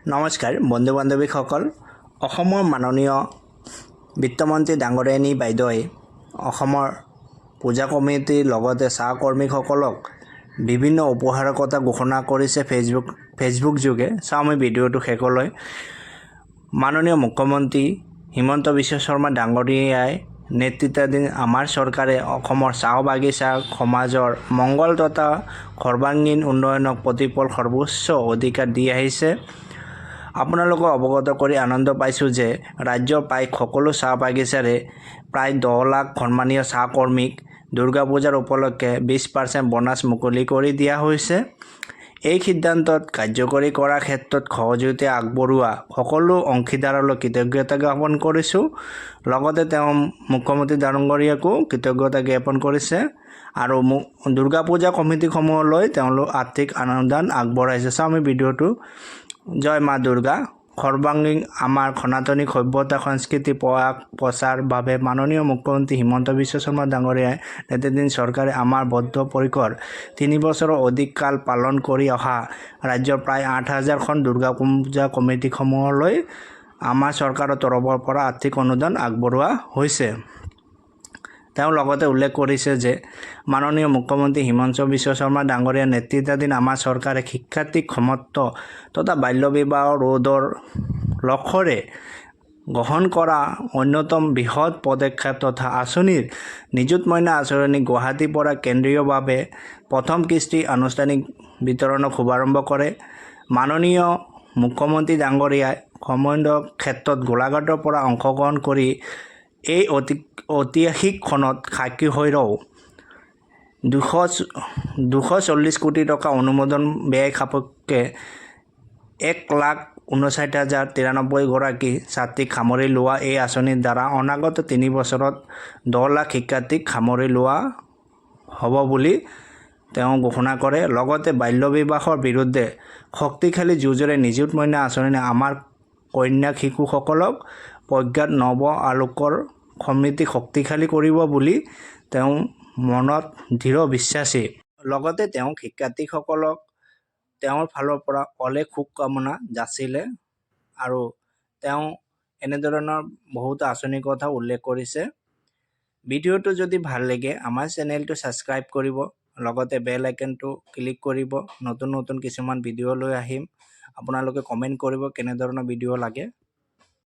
নমস্কাৰ বন্ধু বান্ধৱীসকল। অসমৰ মাননীয় বিত্তমন্ত্ৰী ডাঙৰীয়ানী বাইদেৱে অসমৰ পূজা কমিটিৰ লগতে চাহ কৰ্মীসকলক বিভিন্ন উপহাৰৰ কথা ঘোষণা কৰিছে ফেচবুক যোগে। চাওঁ আমি ভিডিঅ'টো শেষলৈ। মাননীয় মুখ্যমন্ত্ৰী হিমন্ত বিশ্ব শৰ্মা ডাঙৰীয়াই নেতৃত্বাধীন আমাৰ চৰকাৰে অসমৰ চাহ বাগিচা সমাজৰ মংগল তথা সৰ্বাংগীন উন্নয়নক প্ৰতিপল সৰ্বোচ্চ অধিকাৰ দি আহিছে। আপোনালোকক অৱগত কৰি আনন্দ পাইছোঁ যে ৰাজ্যৰ প্ৰায় সকলো চাহ বাগিচাৰে প্ৰায় 10 লাখ সন্মানীয় চাহ কৰ্মীক দুৰ্গা পূজাৰ উপলক্ষে 20% বোনাছ মুকলি কৰি দিয়া হৈছে। এই সিদ্ধান্তত কাৰ্যকৰী কৰাৰ ক্ষেত্ৰত সহযোগিতা আগবঢ়োৱা সকলো অংশীদাৰলৈ কৃতজ্ঞতা জ্ঞাপন কৰিছোঁ। লগতে তেওঁ মুখ্যমন্ত্ৰী ডাঙৰীয়াকো কৃতজ্ঞতা জ্ঞাপন কৰিছে আৰু দুৰ্গা পূজা কমিটিসমূহলৈ তেওঁলোক আৰ্থিক অনুদান আগবঢ়াইছে। চাওঁ আমি ভিডিঅ'টো। জয় মা দুৰ্গা। সৰ্বাংগীন আমাৰ সনাতনী সভ্যতা সংস্কৃতি প্ৰচাৰ বাবে মাননীয় মুখ্যমন্ত্ৰী হিমন্ত বিশ্ব শৰ্মা ডাঙৰীয়াই নেতৃত্বাধীন চৰকাৰে আমাৰ বদ্ধপৰিকৰ 3 বছৰৰ অধিক কাল পালন কৰি অহা ৰাজ্যৰ প্ৰায় 8 হাজাৰখন দুৰ্গা পূজা কমিটিসমূহলৈ আমাৰ চৰকাৰৰ তৰফৰ পৰা আৰ্থিক অনুদান আগবঢ়োৱা হৈছে। তেওঁ লগতে উল্লেখ কৰিছে যে মাননীয় মুখ্যমন্ত্ৰী হিমন্ত বিশ্ব শৰ্মা ডাঙৰীয়া নেতৃত্বাধীন আমাৰ চৰকাৰে শিক্ষাৰ্থীক সমত্ব তথা বাল্য বিবাহ ৰোধৰ লক্ষ্যৰে গ্ৰহণ কৰা অন্যতম বৃহৎ পদক্ষেপ তথা আঁচনিৰ নিযুত মইনা আঁচনি গুৱাহাটীৰ পৰা কেন্দ্ৰীয়ভাৱে প্ৰথম কিস্তি আনুষ্ঠানিক বিতৰণৰ শুভাৰম্ভ কৰে। মাননীয় মুখ্যমন্ত্ৰী ডাঙৰীয়াই সমন্বয় ক্ষেত্ৰত গোলাঘাটৰ পৰা অংশগ্ৰহণ কৰি এই ঐতিহাসিক ক্ষণত সাক্ষী হৈ ৰওঁ। 240 কোটি টকা অনুমোদন ব্যয় সাপেক্ষে 1,59,093 গৰাকী ছাত্ৰীক সামৰি লোৱা এই আঁচনিৰ দ্বাৰা অনাগত 3 বছৰত 10 লাখ শিক্ষাৰ্থীক সামৰি লোৱা হ'ব বুলি তেওঁ ঘোষণা কৰে। লগতে বাল্য বিবাহৰ বিৰুদ্ধে শক্তিশালী যুঁজেৰে নিযুত মইনা আঁচনিয়ে আমাৰ কন্যা শিশুসকলক প্ৰজ্ঞাত নৱ আলোকৰ সমৃদ্ধি শক্তিশালী কৰিব বুলি তেওঁ মনত দৃঢ় বিশ্বাসী। লগতে তেওঁ শিক্ষাৰ্থীসকলক তেওঁৰ ফালৰ পৰা অলেখ শুভকামনা যাচিলে আৰু তেওঁ এনেধৰণৰ বহুতো আঁচনিৰ কথা উল্লেখ কৰিছে। ভিডিঅ'টো যদি ভাল লাগে, আমাৰ চেনেলটো ছাবস্ক্ৰাইব কৰিব, লগতে বেল আইকনটো ক্লিক কৰিব। নতুন নতুন কিছুমান ভিডিঅ' লৈ আহিম। আপোনালোকে কমেণ্ট কৰিব কেনেধৰণৰ ভিডিঅ' লাগে।